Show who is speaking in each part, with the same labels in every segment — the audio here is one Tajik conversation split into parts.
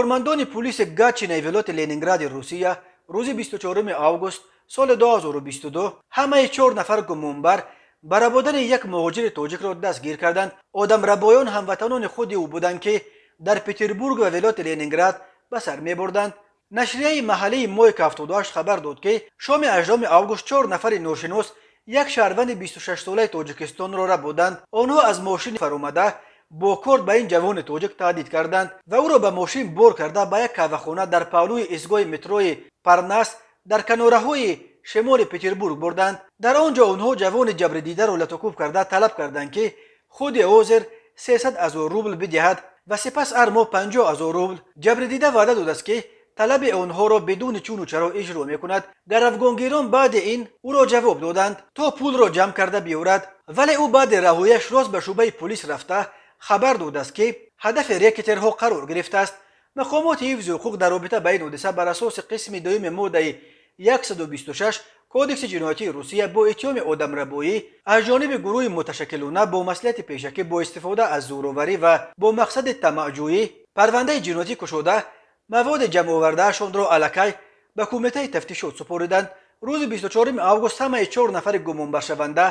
Speaker 1: Кормандони пулиси Гатчинаи вилояти Ленингради Русия рӯзи 24 август соли 2022 ҳамаи чор нафар гумонбар ба рабодани як муҳоҷири тоҷикро дастгир карданд. Одамрабоён ҳамватанони худи ӯ буданд, ки дар Петербург ва вилояти Ленинград ба сар мебурданд. Нашрияи маҳаллии «Мойка 78» хабар дод, ки шоми 18 август чор нафари ношинос як шаҳрванди 26-солаи Тоҷикистонро рабуданд. Онҳо аз мошин фаромада, бо корд ба ин ҷавони тоҷик таҳдид карданд ва ӯро ба мошин бор карда, ба як қаҳвахона дар паҳлӯи истгоҳи метрои Парнас дар канораҳои шимоли Петербург бурданд. Дар он ҷо онҳо ҷавони ҷабрдидаро латукӯб карда, талаб карданд, ки худи ҳозир 300 ҳазор рубл бидиҳад ва сипас ҳар моҳ 50 ҳазор рубл. Ҷабрдида ваъда додааст, ки талаби онҳоро бидуни чуну чаро иҷро мекунад. Гаравгонгирон баъди ин ӯро ҷавоб доданд, то пулро ҷамъ карда биёрад, вале ӯ баъди раҳояш рост ба шӯъбаи полис рафта, хабар додааст, ки ҳадафи рекетерҳо қарор гирифтааст. Мақомоти ҳифзи ҳуқуқ дар робита ба ин ҳодиса бар асоси қисми дуюми моддаи 126 Кодекси ҷиноятии Русия бо иттиҳоми одамрабоӣ аз ҷониби гурӯҳи муташаккилона бо маслиҳати пешакӣ, бо истифода аз зӯроварӣ ва бо мақсади тамаъҷӯӣ парвандаи ҷиноятӣ кушода, маводи ҷамъовардаашонро аллакай ба Кумитаи тафтишот супориданд. Рӯзи 24 август ҳамаи чор нафари гумонбаршаванда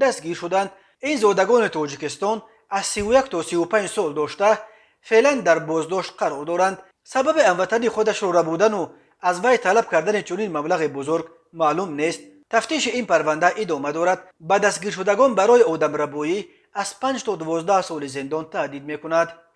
Speaker 1: дастгир шуданд. Ин зодагони Тоҷикистон аз 31 то 35 сол дошта, феълан дар боздошт қарор доранд. Сабаби ҳамватани худашро рабудану аз вай талаб кардани чунин маблағи бузург маълум нест. Тафтиши ин парванда идома дорад. Ба дастгиршудагон барои одамрабоӣ аз 5 то 12 соли зиндон таҳдид мекунад.